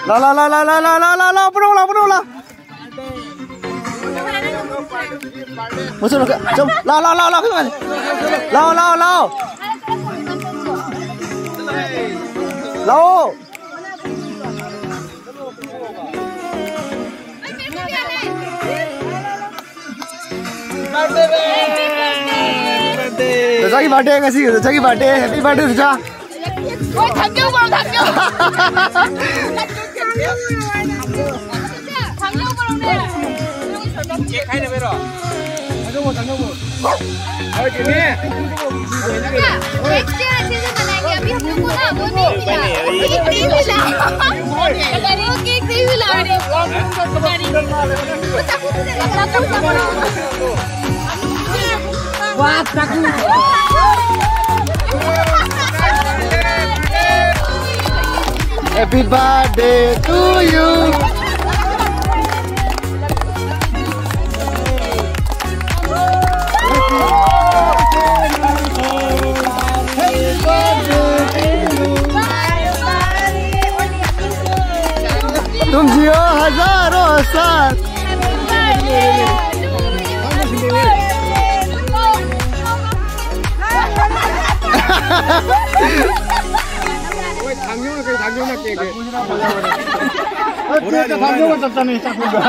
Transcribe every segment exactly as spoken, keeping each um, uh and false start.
ꯂꯥ ꯂꯥ ꯂꯥ ꯂꯥ ꯄꯨꯔꯛꯑꯣ ꯂꯥ ꯄꯨꯔꯛꯑꯣ ꯂꯥ꯫ ꯃꯆꯨ ꯂꯧꯈꯠ-, ꯆꯨꯝ-, ꯂꯥ ꯂꯥ ꯂꯥ ꯂꯥ ꯂꯥ꯫ ꯂꯥꯛꯑꯣ꯫ ꯆꯆꯥꯒꯤ ꯕꯥꯔꯗꯦ ꯉꯁꯤ, ꯆꯆꯥꯒꯤ ꯕꯥꯔꯗꯦ꯫ ꯍꯦꯄꯤ ꯕꯥꯔꯗꯦ ꯆꯆꯥ꯫ ꯍꯣꯏ, ꯊꯝꯖꯧ ꯕ꯭ꯔꯣ, ꯊꯝꯖꯧ꯫ ꯊꯝꯖꯧ ꯕ꯭ꯔꯣꯅꯦ꯫ ꯀꯦꯛ ꯈꯥꯏꯅꯕꯩꯔꯣ? ꯊꯝꯖꯧ ꯕ꯭ꯔꯣ, ꯊꯝꯖꯧ ꯕ꯭ꯔꯣ꯫ ꯍꯣꯏ, ꯆꯦꯃꯤ꯫ ꯀꯦꯛꯁꯦ ꯁꯤꯁꯦ ꯃꯅꯥꯏꯒꯤ ꯑꯃ ꯍꯥꯞꯆꯤꯜꯂꯣ, ꯃꯣꯏ ꯃꯤ ꯂꯥꯛꯑꯣ꯫ ꯀꯦꯛ ꯂꯩ ꯂꯥꯛꯑꯣ꯫ ꯀꯦꯛ ꯂꯩ ꯂꯥꯛꯑꯣ꯫ Happy birthday to you. तुम जियो हजारों साल। ꯍꯣꯏ, ꯊꯥꯡꯖꯧꯅ ꯀꯩ ꯊꯥꯡꯖꯧꯅ ꯀꯦꯛ꯫ ꯍꯣꯔꯥꯏꯅ ꯊꯥꯡꯖꯧꯒ ꯆꯞ ꯆꯥꯅꯩ ꯆꯥꯛꯈꯨꯝꯗ꯫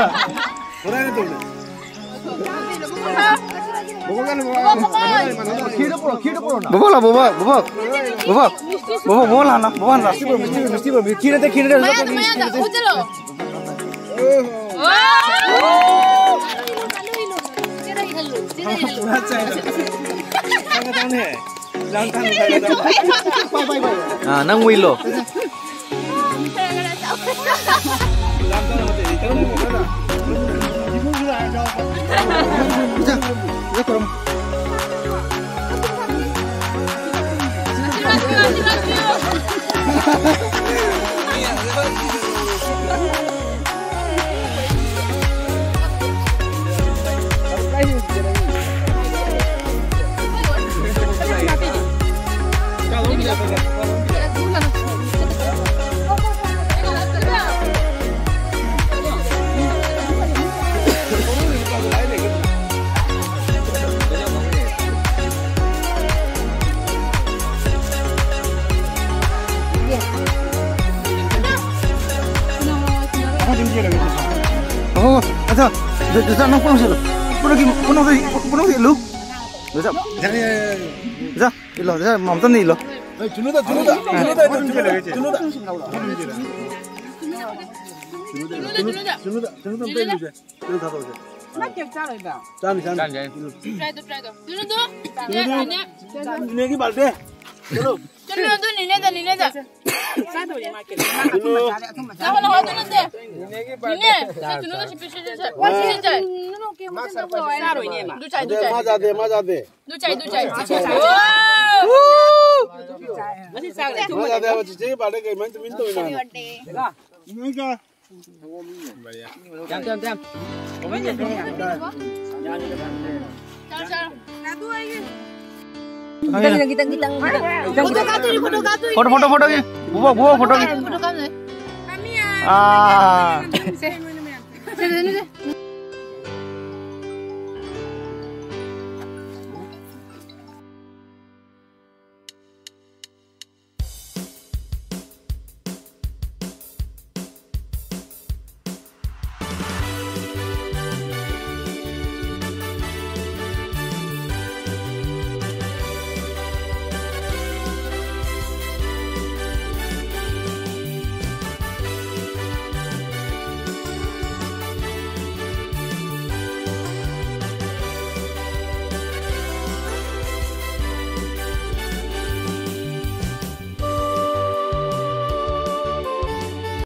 ꯍꯣꯔꯥꯏꯅ ꯇꯧꯅꯦ꯫ ꯕꯣꯕꯣꯛ ꯂꯥꯛꯑꯣ, ꯕꯣꯕꯣꯛ꯫ ꯕꯣꯕꯣꯛ, ꯕꯣꯕꯣꯛ꯫ ꯕꯣꯕꯣꯛ, ꯕꯣꯕꯣꯛ ꯂꯥꯛꯑꯣ, ꯕꯣꯕꯣꯛ ꯂꯥꯛꯑꯣ꯫ ꯃꯌꯥꯗ, ꯃꯌꯥꯗ, ꯎꯠꯆꯜꯂꯣ꯫ ꯑꯥ, ꯅꯪ ꯎꯏꯜꯂꯣ꯫ Oh, acha, acha, acha, nang pulang sih lo. Pulang lagi, pulang lagi, pulang lagi lo. Acha, acha, ilo, acha, mamta ni ilo. Chunu da, chunu da, chunu da, chunu da, chunu da. ꯆꯥꯅꯤ, ꯆꯥꯅꯤ꯫ ꯆꯥꯅꯤ꯫ ꯇ꯭ꯔꯥꯏꯗꯣ, ꯇ꯭ꯔꯥꯏꯗꯣ꯫ ꯅꯦꯒꯤ ꯕꯥꯔꯗꯦ꯫ ꯆꯠꯂꯣ꯫ ꯆꯠꯂꯣ, ꯑꯗꯨ ꯅꯤꯅꯦꯗ, ꯅꯤꯅꯦꯗ꯫ ꯆꯥꯗꯧꯔꯤ ꯃꯥ ꯀꯩꯅꯣ꯫ ꯆꯥꯕ ꯂꯥꯛꯑꯣ, ꯑꯗꯨ ꯅꯠꯇꯦ꯫ ꯅꯤꯅꯦ, ꯁꯤ ꯆꯨꯅꯨꯗ ꯁꯤ ꯄꯤꯁꯤ, ꯁꯤ, ꯁꯤ꯫ ꯁꯤ ꯆꯥꯏ꯫ ꯆꯥꯔꯣꯏꯅꯦ ꯃꯥ꯫ ꯑꯗꯨ ꯆꯥꯏ, ꯑꯗꯨ ꯆꯥꯏ꯫ ꯃꯥ ꯆꯥꯗꯦ, ꯃꯥ ꯆꯥꯗꯦ꯫ ꯑꯗꯨ ꯆꯥꯏ, ꯑꯗꯨ ꯆꯥꯏ꯫ ꯃꯁꯤ ꯆꯥꯔꯦ꯫ ꯃꯥ ꯆꯥꯗꯦ ꯍꯥꯏꯕ ꯆꯤꯆꯦꯒꯤ ꯕꯥꯔꯗꯦ ꯀꯩ ꯃꯥꯏ ꯇꯨꯃꯤꯟ ꯇꯧꯔꯤꯅꯣ ꯍꯥꯏꯕ? ꯌꯥꯝ, ꯌꯥꯝ, ꯌꯥꯝ꯫ ꯆꯥꯔꯣ, ꯆꯥꯔꯣ꯫ ꯈꯤꯇꯪ, ꯈꯤꯇꯪ, ꯈꯤꯇꯪ, ꯈꯤꯇꯪ꯫ ꯐꯣꯇꯣ ꯀꯥꯞꯇꯣꯏꯅꯤ, ꯐꯣꯇꯣ ꯀꯥꯞꯇꯣꯏꯅꯤ꯫ ꯐꯣꯇꯣ, ꯐꯣꯇꯣ, ꯐꯣꯇꯣꯒꯤ꯫ ꯕꯣꯕꯣꯛ, ꯕꯣꯕꯣꯛ, ꯐꯣꯇꯣꯒꯤ꯫ ꯐꯣꯇꯣ ꯀꯥꯞꯇꯣꯏꯅꯤ꯫ ꯑꯥ꯫ ꯁꯦ, ꯁꯦ, ꯁꯦ, ꯁꯦ꯫